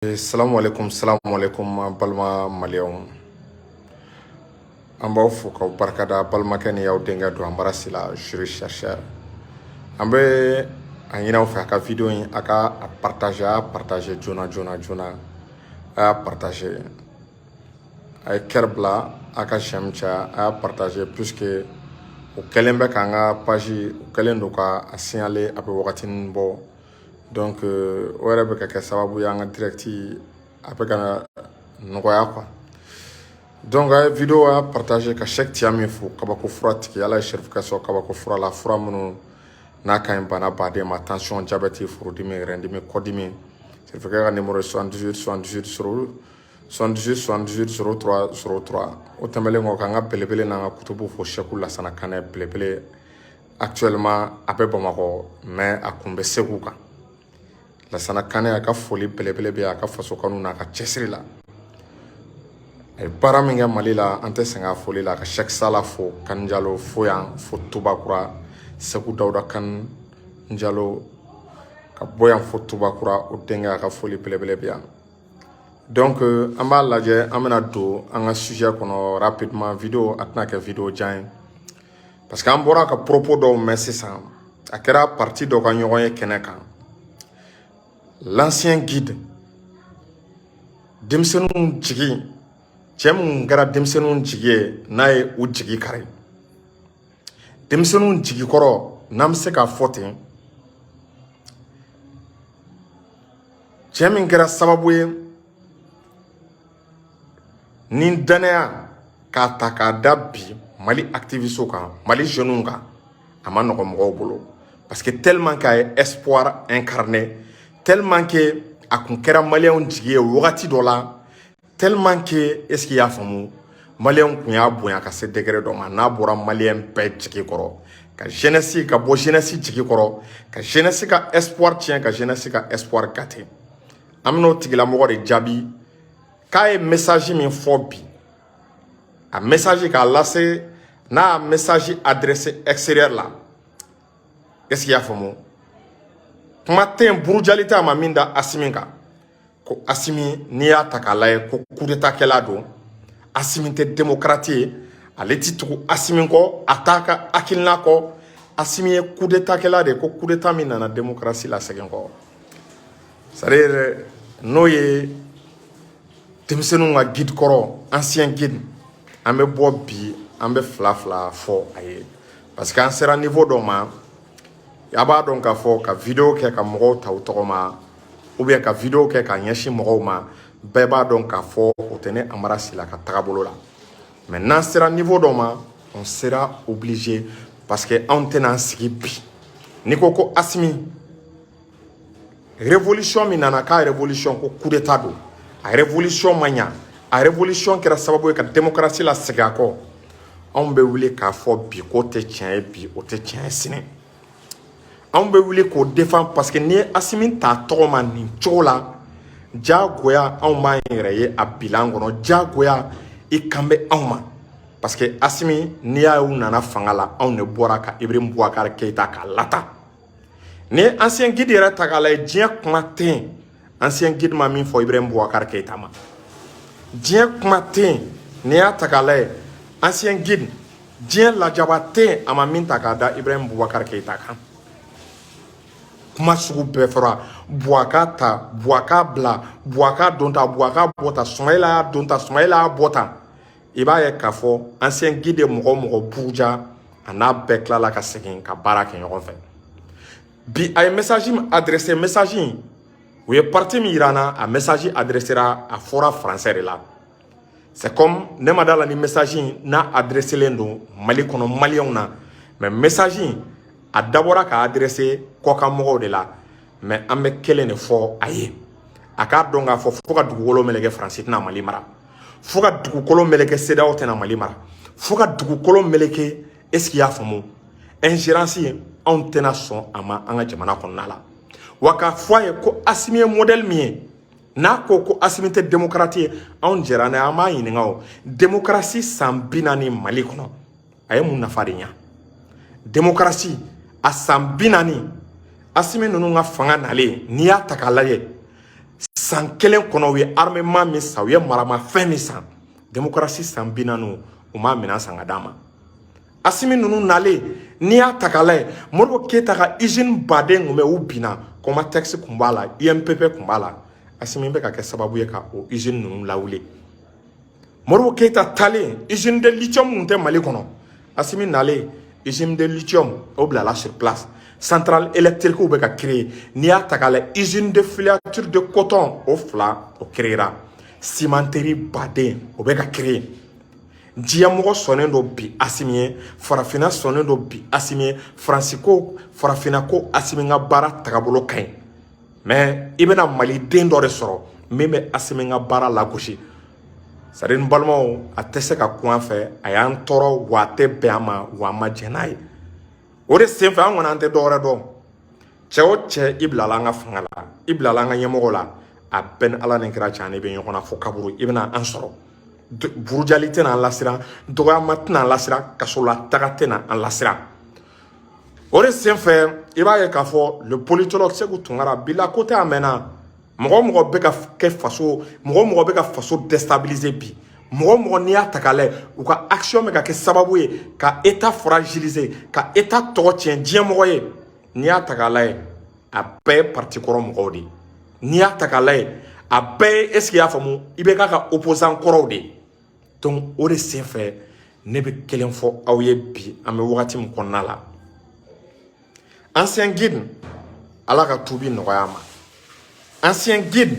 Salamu alaikum, salamu alaikum, balima maliyɛnw. An b'aw fo k'aw barikada. Balimakɛ ni y'aw denkɛ don Amara Sila, juriste chercheur. An bɛ a ɲini aw fɛ, a ka vidéo in, a ka a partager, a y'a partager joona joona joona, a y'a partager, a ye cœur bila, a ka j'aime caya, a y'a partager, puisque o kɛlen bɛ k'an ka page, o kɛlen don ka a signaler, a bɛ wagatinin bɔ. Donc o yɛrɛ bɛ ka kɛ sababu ye, an ka direct a bɛ ka nɔgɔya quoi. Donc a ye vidéo a partager. Ka Cheikh Tiami fo, kabako fura tigi. Ala ye Cherifukɛ sɔrɔ kabako fura la, fura minnu n'a ka ɲi bana baden ma: tension, diabète, furudimi, rɛndimi, kɔdimi. Cherifukɛ ka numéro ye 78 78 0 78 78 03 03. O tɛmɛlen kɔ, k'an ka belebele n'an ka kutubu fo, Seku Lasana Kanɛ, belebele. Actuellement a bɛ Bamakɔ, mais a kun bɛ Segu kan. Lasana Kanɛ, a ka foli belebele bɛ a ka faso kanu n'a ka cɛsiri la. A ye baara min kɛ Mali la, an tɛ sɛgɛn a foli la. Ka Cheikh Sala fo, Kanjalo fo yan fo Tubakura, Segu Dawuda Kan Jalo, ka bɔ yan fo Tubakura, o denkɛ, a ka foli belebele bɛ yan. Donc an b'a lajɛ, an bɛna don an ka sujet kɔnɔ rapidement. Vidéo a tɛna kɛ vidéo jan ye, parce que an bɔra ka propos dɔw mɛn sisan. A kɛra parti dɔ ka ɲɔgɔn ye kɛnɛ kan. L'ancien guide, denmisɛnninw jigi, cɛ mun kɛra denmisɛnninw jigi ye, n'a ye u jigi kari, denmisɛnninw jigi kɔrɔ, n'an bɛ se k'a fɔ ten, cɛ min kɛra sababu ye ni danaya k'a ta k'a da bi Mali activiste kan, Mali jeunes kan, a ma nɔgɔ mɔgɔw bolo, parce que tellement qu'a ye espoir incarné, tellement que a kun kɛra maliyɛnw jigi ye wagati dɔ la, tellement que, est ce que i y'a faamu, maliyɛnw kun y'a bonya ka se degré dɔ ma, n'a bɔra maliyɛn bɛɛ jigi kɔrɔ, ka jeunesse ka bɔ jeunesse jigi kɔrɔ, ka jeunesse ka espoir tiɲɛ, ka jeunesse ka espoir gâter. An bɛn'o tigilamɔgɔ de jaabi k'a ye message min fɔ bi, a message k'a lase, n'a y'a message adressé extérieur la, est ce que i y'a faamu, kuma tɛ yen, burujali tɛ a ma min da Asimi kan, ko Asimi, n'i y'a ta k'a lajɛ, ko coup d'état kɛla don, Asimi tɛ démocrate ye, ale ti tugu Asimi kɔ, a t'a ka hakilina kɔ, Asimi ye coup d'état kɛla de ye, ko coup d'état min nana démocratie la segin kɔ. C'est à dire n'o ye denmisɛnninw ka guide kɔrɔ, ancien guide. An bɛ bɔ bi, an bɛ fila fila fɔ a ye, parce que an sera niveau dɔ ma, a b'a dɔn k'a fɔ ka vidéo kɛ ka mɔgɔw ta u tɔgɔ ma, ou bien ka vidéo kɛ ka ɲɛsin mɔgɔw ma, bɛɛ b'a dɔn k'a fɔ o tɛ ne Amara Sila ka tagabolo la. Mais n'an sera niveau dɔ ma, on sera obligé, parce que anw tɛna an sigi bi n'i ko ko Asimi, révolution min nana, k'a révolution ko coup d'état don, a révolution ma ɲa, a révolution kɛra sababu ye ka démocratie la segin a kɔ. Anw bɛ wuli k'a fɔ bi k'o tɛ tiɲɛ ye bi, o tɛ tiɲɛ ye sini. Anw bɛ wuli k'o défend, parce que n'i ye Asimi ta tɔgɔ ma nin cogo la, diyagoya anw b'an yɛrɛ ye a bilan kɔnɔ, diyagoya i kan bɛ anw ma, parce que Asimi, n'i y'a ye u nana fanga la, anw de bɔra ka Ibrahim Boubacar Keïta k'a lata. Ni ye ancien guide yɛrɛ ta k'a lajɛ, diɲɛ kuma tɛ yen ancien guide ma min fɔ Ibrahim Boubacar Keïta ma, diɲɛ kuma tɛ yen. N'i y'a ta k'a lajɛ, ancien guide, diɲɛ lajaba tɛ yen a ma min ta k'a da Ibrahim Boubacar Keïta kan. Kuma sugu bɛɛ fɔra: Buwa k'a ta, Buwa k'a bila, Buwa k'a don ta, Buwa k'a bɔ ta, Sumayila y'a don ta, Sumayila y'a bɔ ta. I b'a ye k'a fɔ ancien guide ye mɔgɔ o mɔgɔ buruja, a n'a bɛɛ tilala ka segin ka baara kɛ ɲɔgɔn fɛ. Bi a ye message min adressé, message in, u ye parti min yira an na, a message adressera, a fɔra français de la. C'est comme ne ma da la ni message in n'a adressé len don Mali kɔnɔ maliyɛnw na, mais message in a dabɔra k'a adressé kɔkan mɔgɔw de la. Mais an bɛ kelen de fɔ a ye, a k'a dɔn k'a fɔ fo ka dugukolo meleke, Faransi tɛna Mali mara, fo ka dugukolo meleke, CEDEAO tɛna Mali mara, fo ka dugukolo meleke, est ce que i y'a faamu, ingérence anw tɛna sɔn a ma an ka jamana kɔnɔna la. Wa k'a fɔ a ye ko Asimi ye modèle min ye, n'a ko ko Asimi tɛ démocrate ye, anw jɛra n'a ye. An b'a ɲininka, o démocratie san 40 Mali kɔnɔ, a ye mun nafa de ɲa? Démocratie a san 40, Asimi ninnu ka fanga nalen, n'i y'a ta k'a lajɛ, San kelen kɔnɔ, u ye armement min san, u ye maramafɛn min san, démocratie san 40, u m'a minɛn san ka d'a ma. Asimi ninnu nalen, n'i y'a ta k'a lajɛ, Modibo Keyita ka usine baden kun bɛ, u binna. Comatex kun b'a la, UMPP kun b'a la. Asimi bɛ ka kɛ sababu ye ka o usine ninnu lawuli. Modibo Keyita talen, usine de lithium kun tɛ Mali kɔnɔ. Asimi nalen, usine de lithium o bilala sur place. Centrale électrique bɛ ka créer. N'i y'a ta k'a lajɛ, usine de filature de coton, o fila o créera. Cimenterie baden o bɛ ka créer. Diɲɛmɔgɔ sɔnnen don bi Asimi ye, farafinna sɔnnen don bi Asimi ye. Faransi ko, farafinna ko Asimi ka baara tagabolo ka ɲi. Mais i bɛna maliden dɔ de sɔrɔ min bɛ Asimi ka baara lagosi. C'est à dire, n balimaw, a tɛ se ka kun an fɛ. A y'an tɔɔrɔ wa, a tɛ bɛn an ma wa, an ma jɛn n'a ye. O de senfɛ, an kɔni, an tɛ dɔwɛrɛ dɔn. Cɛ o cɛ, i bilala an ka fanga la, i bilala an ka ɲɛmɔgɔ la, a bɛɛ ni Ala ni kira cɛ, an bɛ ɲɔgɔn na fo kaburu. I bɛna an sɔrɔ, burujali tɛna an lasiran, dɔgɔyama tɛna an lasiran, kasola taga tɛna an lasiran. O de senfɛ, i b'a ye k'a fɔ le politologue Sekou Tounkara bila ko tɛ, a mɛnna. Mɔgɔ o mɔgɔ bɛ ka kɛ faso, mɔgɔ o mɔgɔ bɛ ka faso déstabiliser bi, mɔgɔ o mɔgɔ n'i y'a ta k'a lajɛ, u ka action bɛ ka kɛ sababu ye ka état fragiliser, ka état tɔgɔ tiɲɛ diɲɛ mɔgɔ ye, n'i y'a ta k'a lajɛ, a bɛɛ ye parti kɔrɔ mɔgɔw de ye. N'i y'a ta k'a lajɛ, a bɛɛ ye, est ce que i y'a faamu, i bɛ k'a ka opposant kɔrɔw de ye. Donc o de senfɛ, ne bɛ kelen fɔ aw ye bi, an bɛ wagati min kɔnɔna la, ancien guide, Ala ka tuubi nɔgɔya a ma. Ancien guide,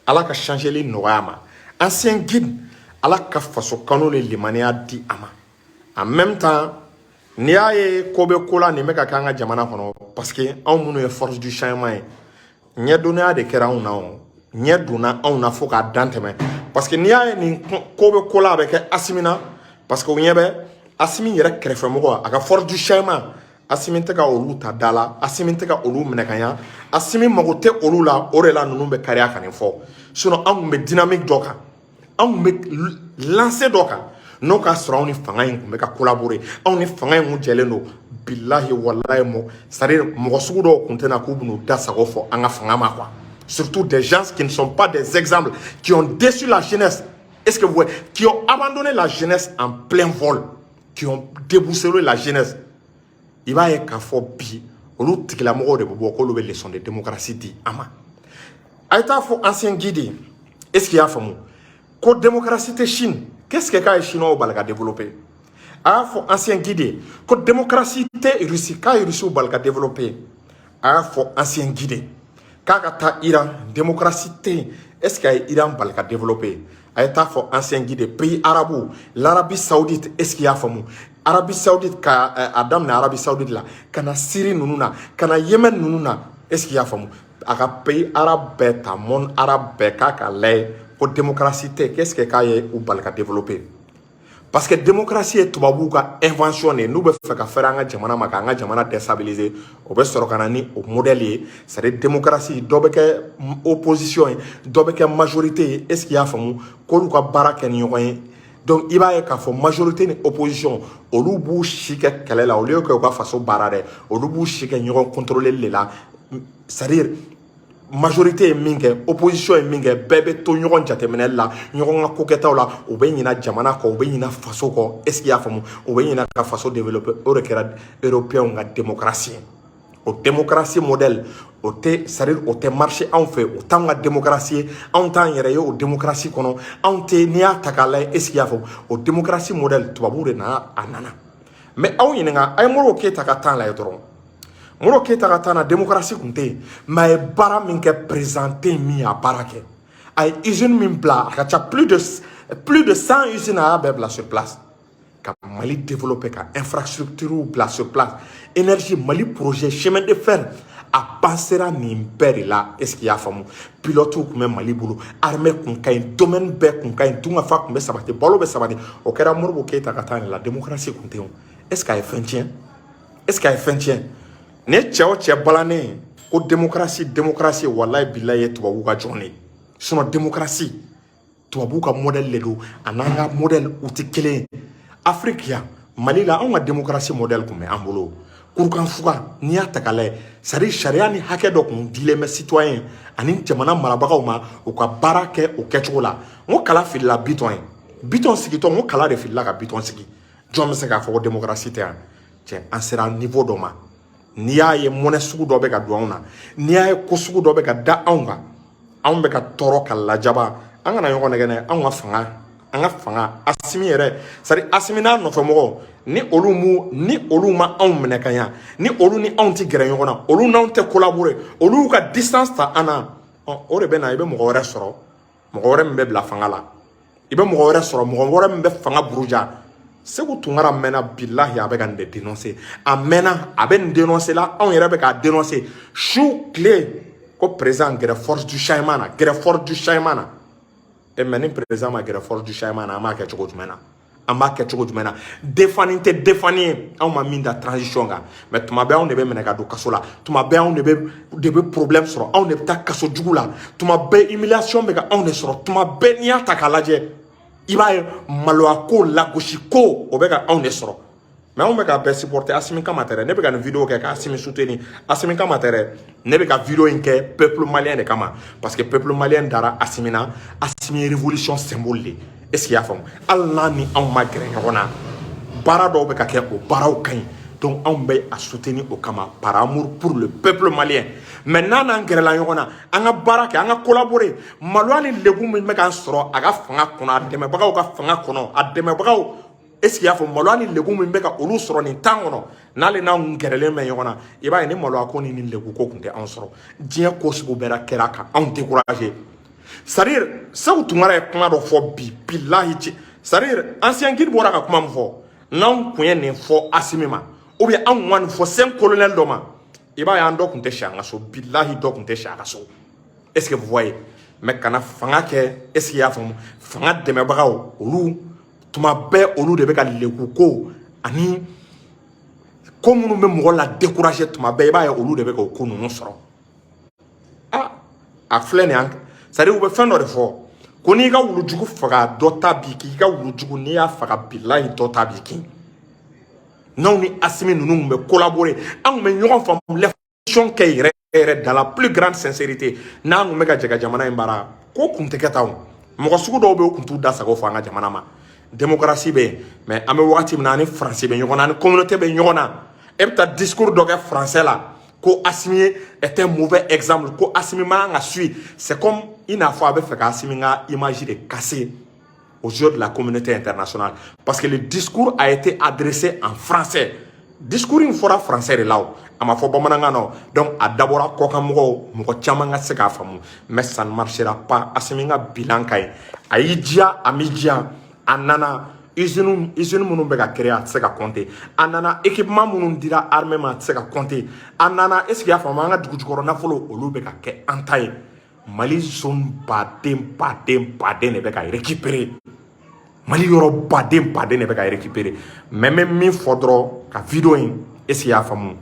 Ala ka changeli nɔgɔya a ma. Ancien guide, Ala ka faso kanu ni limaniya di a ma. En même temps, n'i y'a ye ko bɛ ko la, nin bɛ ka kɛ an ka jamana kɔnɔ, parce que anw minnu ye force du changement ye, ɲɛdɔnniya de kɛra anw na. O ɲɛ donna anw na fo k'a dan tɛmɛ, parce que n'i y'a ye nin ko bɛ ko la, a bɛ kɛ Asimi na, parce que o ɲɛ bɛ Asimi yɛrɛ kɛrɛfɛmɔgɔ, a ka force du changement, Asimi tɛ ka olu ta da la, Asimi tɛ ka olu minɛ ka ɲa, Asimi mago tɛ olu la. O de la ninnu bɛ kariya ka nin fɔ. Sinon an kun bɛ dynamique dɔ kan, an kun bɛ lancée dɔ kan, n'o k'a sɔrɔ anw ni fanga in kun bɛ ka collaborer, anw ni fanga in kun jɛlen don. Bilahi, walahi, mɔ, c'est à dire mɔgɔ sugu dɔw kun tɛna k'u bɛn'u da sago fɔ an ka fanga ma, quoi. Surtout des gens qui ne sont pas des exemples, qui ont déçu la jeunesse, est-ce que vous voyez, qui ont abandonné la jeunesse en plein vol, qui ont déboussolé la jeunesse. I b'a ye k'a fɔ bi, olu tigilamɔgɔw de bɛ bɔ k'olu bɛ leçon de démocratie di an ma. A ye taa fɔ ancien guide, est ce que i y'a faamu, ko démocratie tɛ Chine. Qu'est-ce que k'a ye Chinois bali ka développer? A y'a fɔ ancien guide ko démocratie tɛ Russie, k'a ye Russie bali ka développer. A y'a fɔ ancien guide k'a ka taa Iran, démocratie tɛ yen. Est ce que a ye Iran bali ka développer? A ye taa fɔ ancien guide, pays arabu, l'Arabie saoudite, est ce que i y'a faamu, Arabie saoudite, ka a daminɛ Arabie saoudite la ka na Syrie ninnu na, ka na Yémen ninnu na, est ce que i y'a faamu, a ka pays arabe bɛɛ ta, monde arabe bɛɛ, k'a ka lajɛ ko démocratie tɛ. Qu'est ce que k'a ye u bali ka développer? Parce que démocratie ye tubabuw ka invention de ye. N'u bɛ fɛ ka fɛrɛ an ka jamana ma, k'an ka jamana déstabiliser, o bɛ sɔrɔ ka na ni o modèle ye. C'est à dire démocratie, dɔ bɛ kɛ opposition ye, dɔ bɛ kɛ majorité ye, est ce que i y'a faamu, k'olu ka baara kɛ ni ɲɔgɔn ye. Donc i b'a ye k'a fɔ majorité ni opposition, olu b'u si kɛ kɛlɛ la au lieu que u ka faso baara dɛ, olu b'u si kɛ ɲɔgɔn contrôler de la. C'est à dire majorité ye min kɛ, opposition ye min kɛ, bɛɛ bɛ to ɲɔgɔn jateminɛli la, ɲɔgɔn ka kokɛtaw la. U bɛ ɲina jamana kɔ, u bɛ ɲina faso kɔ, est ce que i y'a faamu, u bɛ ɲina ka faso développer. O de kɛra européens ka démocratie ye. O démocratie modèle, o tɛ, c'est à dire o tɛ marcher anw fɛ. O t'anw ka démocratie ye, anw t'an yɛrɛ ye o démocratie kɔnɔ. Anw tɛ, n'i y'a ta k'a lajɛ, est ce que i y'a faamu, o démocratie modèle, tubabuw de nana, a nana. Mais aw ɲininka, a ye Modibo Keyita ka temps lajɛ dɔrɔn. Modibo Keyita ka temps na, démocratie tun tɛ yen, mais a ye baara min kɛ, président tɛ yen min y'a baara kɛ. A ye usine min bila, a ka ca plus de 100 usines, a y'a bɛɛ bila sur place ka Mali développer, ka infrastructure bila sur place, énergie, Mali projet, chemin de fer, a passera nin bɛɛ de la. Est ce que i y'a faamu? Pilote tun bɛ Mali bolo, armée kun ka ɲi, domaine bɛɛ kun ka ɲi, dunkafa kun bɛ sabati, balo bɛ sabati. O kɛra Modibo Keyita ka temps de la. Démocratie kun tɛ yen. Est ce que a ye fɛn tiɲɛ? Est ce que a ye fɛn tiɲɛ? Ni cɛ o cɛ balannen ko démocratie, démocratie, walayi bilayi, ye tubabuw ka jɔn de ye. Sinon démocratie, tubabuw ka modèle de don, a n'an ka modèle u tɛ kelen ye. Afrique yan, Mali la, anw ka démocratie modèle tun bɛ an bolo. Kurukanfuga, n'i y'a ta k'a lajɛ, c'est à dire sariya ni hakɛ dɔ tun dilen bɛ citoyen ani jamana marabagaw ma, u ka baara kɛ o kɛcogo la. N ko kala filila Bitɔn ye, Bitɔn sigitɔ, n ko kala de filila ka Bitɔn sigi. Jɔn bɛ se k'a fɔ ko démocratie tɛ yan? Cɛ, an sera niveau dɔ ma, n'i y'a ye mɔnɛ sugu dɔ bɛ ka don anw na, n'i y'a ye ko sugu dɔ bɛ ka da anw kan, anw bɛ ka tɔɔrɔ ka lajaba. An kana ɲɔgɔn nɛgɛ dɛ. Anw ka fanga, an ka fanga, Asimi yɛrɛ, c'est à dire Asimi n'a nɔfɛmɔgɔw, ni olu mu ni olu ma anw minɛ ka ɲa, ni olu ni anw tɛ gɛrɛ ɲɔgɔn na, olu n'anw tɛ collaborer, olu y'u ka distance ta an na, ɔ o de bɛ na. I bɛ mɔgɔ wɛrɛ sɔrɔ, mɔgɔ wɛrɛ min bɛ bila fanga la. I bɛ mɔgɔ wɛrɛ sɔrɔ, mɔgɔ wɛrɛ min bɛ fanga buruja. Segu Tunkara mɛnna, bilahi, a bɛ ka nin de dénoncer. A mɛnna, a bɛ nin dénoncer la. Anw yɛrɛ bɛ k'a dénoncer su tile ko président gɛrɛ force du changement na, gɛrɛ force du changement na. E mais ni président ma gɛrɛ force du changement na, an b'a kɛ cogo jumɛn na? An b'a kɛ cogo jumɛn na? Defani tɛ defani ye, anw ma min da transition kan, mais tuma bɛɛ anw de bɛ minɛ ka don kaso la, tuma bɛɛ anw de bɛ problème sɔrɔ, anw de bɛ taa kaso jugu la, tuma bɛɛ humiliation bɛ ka anw de sɔrɔ. Tuma bɛɛ n'i y'a ta k'a lajɛ, i b'a ye maloya ko, lagosi ko, o bɛ ka anw de sɔrɔ. Mais anw bɛ ka bɛɛ supporter Asimi kama tɛ dɛ. Ne bɛ ka nin vidéo kɛ ka Asimi soutenir, Asimi kama tɛ dɛ. Ne bɛ ka vidéo in kɛ peuple malien de kama, parce que peuple malien dara Asimi na. Asimi ye révolution symbole de. Est ce que i y'a faamu? Hali n'a ni anw ma gɛrɛ ɲɔgɔn na, baara dɔw bɛ ka kɛ, o baaraw ka ɲi. Donc anw bɛ a soutenir o kama, par amour pour le peuple malien. Mais n'a n'an gɛrɛla ɲɔgɔn na, an ka baara kɛ, an ka collaborer, maloya ni legun min bɛ k'an sɔrɔ a ka fanga kɔnɔ, a dɛmɛbagaw ka fanga kɔnɔ, a dɛmɛbagaw, est ce que i y'a fɔ, maloya ni legun min bɛ ka olu sɔrɔ nin temps kɔnɔ, n'ale n'anw gɛrɛlen bɛ ɲɔgɔn na, i b'a ye ni maloya ko ni legun ko tun tɛ anw sɔrɔ. Diɲɛ ko sugu bɛɛ kɛra ka anw décourager. C'est à dire Segu Tunkara ye kuma dɔ fɔ bi, bilahi, ci, c'est à dire ancien guide bɔra ka kuma min fɔ, n'anw kun ye nin fɔ Asimi ma, ou bien anw kun ka nin fɔ cinq colonel dɔ ma, i b'a ye an dɔ kun tɛ si an ka so. Bilahi, dɔ kun tɛ si a ka so. Est ce que vous voyez? Mais kana fanga kɛ, est ce que i y'a faamu? Fanga dɛmɛbagaw, olu tuma bɛɛ olu de bɛ ka leku ko ani ko minnu bɛ mɔgɔ la décourager. Tuma bɛɛ i b'a ye olu de bɛ k'o ko ninnu sɔrɔ. Ah, a filɛ nin ye, c'est à dire u bɛ fɛn dɔ de fɔ ko n'i ka wulujugu faga, dɔ ta b'i kin. I ka wulujugu, n'i y'a faga, bilahi, dɔ ta b'i kin. N'anw ni Asimi ninnu tun bɛ collaborer, an tun bɛ ɲɔgɔn faamu, l'élection kɛ yɛrɛ yɛrɛ, dans la plus grande sincérité, n'an tun bɛ ka jɛ ka jamana in baara, ko kun tɛ kɛ tan o. Mɔgɔ sugu dɔw bɛ yen, u tun t'u da sago fɔ an ka jamana ma. Démocratie bɛ yen, mais an bɛ wagati min na, ani Faransi bɛ ɲɔgɔn na, ani communauté bɛ ɲɔgɔn na, e bɛ taa discours dɔ kɛ français la ko Assimi est un mauvais exemple, ko Assimi man ka suit. C'est comme i n'a fɔ a bɛ fɛ ka Assimi ka image de casser aux yeux de la communauté internationale, parce que le discours a été adressé en français. Discours in fɔra français de la o, a ma fɔ bamanankan na o. Donc a dabɔra kɔkanmɔgɔw, mɔgɔ caman ka se k'a faamu, mais ça ne marchera pas. Assimi ka bilan ka ɲi, a y'i diya, a m'i diya. A nana, usine, usine minnu bɛ ka créer, a tɛ se ka compter. A nana, équipement minnu dira armée ma, a tɛ se ka compter. A nana, est ce que i y'a faamu, an ka dugu jukɔrɔ nafolo, olu bɛ ka kɛ an ta ye. Mali zone baden baden baden de bɛ ka récupérer, Mali yɔrɔ baden baden de bɛ ka récupérer. Mais n bɛ min fɔ dɔrɔn ka vidéo in, est ce que i y'a faamu?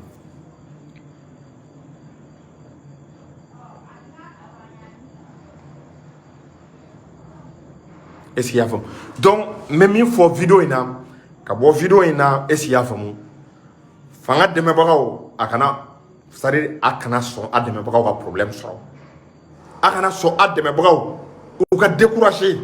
Est ce que i y'a faamu? Donc n bɛ min fɔ vidéo in na, ka bɔ vidéo in na, est ce que i y'a faamu, fanga dɛmɛbagaw, a kana, c'est à dire a kana sɔn a dɛmɛbagaw ka problème sɔrɔ, a kana sɔn a dɛmɛbagaw u ka décourager,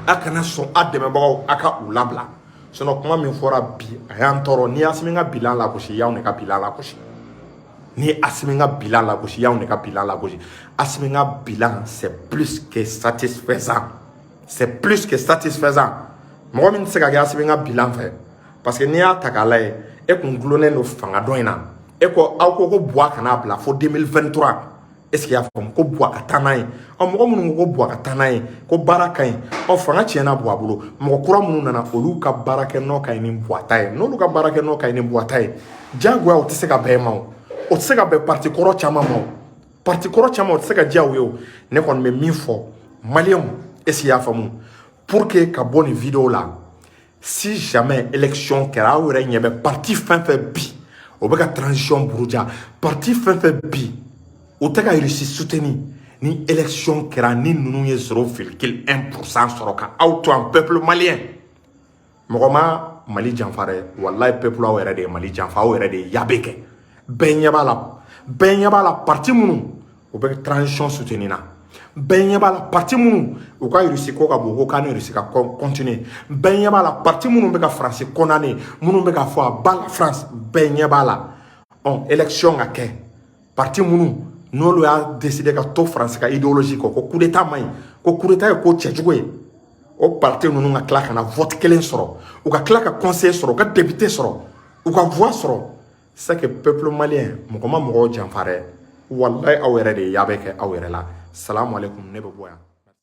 a kana sɔn a dɛmɛbagaw a ka u labila. Sinon kuma min fɔra bi, a y'an tɔɔrɔ. N'i y'Asimi ka bilan lagosi, i y'anw de ka bilan lagosi. Ni ye Asimi ka bilan lagosi, i y'anw de ka bilan lagosi. Asimi ka bilan, c'est plus que satisfaisant, c'est plus que satisfaisant. Mɔgɔ min tɛ se ka kɛ Asimi ka bilan fɛ, parce que n'i y'a ta k'a lajɛ, e kun gulonnen don fanga dɔ in na. E ko, aw ko ko Buwa kana bila fo 2023. Est ce que i y'a faamu? Ko Buwa ka taa n'a ye. Ɔ, mɔgɔ minnu ko ko Buwa ka taa n'a ye, ko baara ka ɲi, ɔ, fanga tiɲɛna Buwa bolo. Mɔgɔ kura minnu nana, olu ka baarakɛ nɔ ka ɲi ni Buwa ta ye. N'olu ka baarakɛ nɔ ka ɲi ni Buwa ta ye, diyagoya o tɛ se ka bɛn ma o, o tɛ se ka bɛn parti kɔrɔ caman ma o, parti kɔrɔ caman o tɛ se ka diya u ye o. Ne kɔni bɛ min fɔ maliyɛnw, est ce que i y'a faamu, pour que ka bɔ nin vidéo la, si jamais élection kɛra, aw yɛrɛ ɲɛ bɛ parti fɛn fɛn bi o bɛ ka transition buruja, parti fɛn fɛn bi o tɛ ka Russie soutenir, ni élection kɛra, ni ninnu ye 0,1% sɔrɔ ka aw to en peuple malien, Mɔgɔ ma Mali janfa dɛ, walayi, peuple, aw yɛrɛ de ye Mali janfa, aw yɛrɛ de ye yabe kɛ. Bɛɛ ɲɛ b'a la, bɛɛ ɲɛ b'a la. Parti minnu u bɛ transition soutenir na, bɛɛ ɲɛ b'a la. Parti minnu u ka Russie ko ka bon, ko k'an ni Russie ka continuer, bɛɛ ɲɛ b'a la. Parti minnu bɛ ka France condamner, minnu bɛ k'a fɔ à bas la France, bɛɛ ɲɛ b'a la. Ɔ, élection ka kɛ, parti minnu n'olu y'a décider ka to France ka idéologie kɔ, ko coup d'état man ɲi, ko coup d'état ye ko cɛjugu ye, o parti ninnu ka tila ka na vote kelen sɔrɔ, u ka tila ka conseiller sɔrɔ, u ka député sɔrɔ, u ka voix sɔrɔ, c'est que peuple malien, mɔgɔ ma mɔgɔw janfa dɛ, walayi, aw yɛrɛ de ye yabɛ kɛ aw yɛrɛ la. Salamu aleykum, ne bɛ bɔ yan.